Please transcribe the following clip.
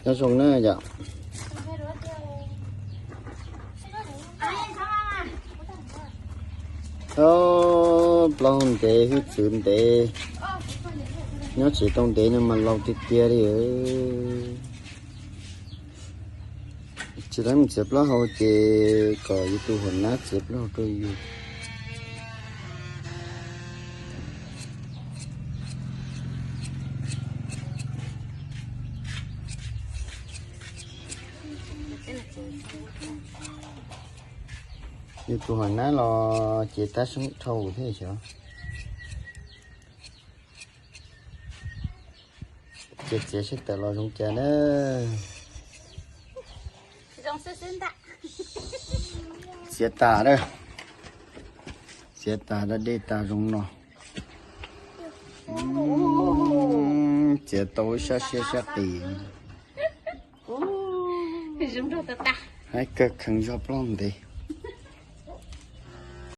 Nyob zoo na yom. Ob, plaub hau ntev, hwj txwv ntev, nyob tsis tau ntev no mas laus tiag tiag li. Tsis tau mus txiav plaub hau ces kom yus tus huam nab txiav plaub hau rau yus. Yus tus huam nab los ces tab seeb dhau thiab xyov. Ces txiav seb tawm los zoo cas na. Txiav tas a, txiav tas da dej tas zoo no. Txiav tau sab siab sab qis. Haib kawg kheev zog plaub ntev.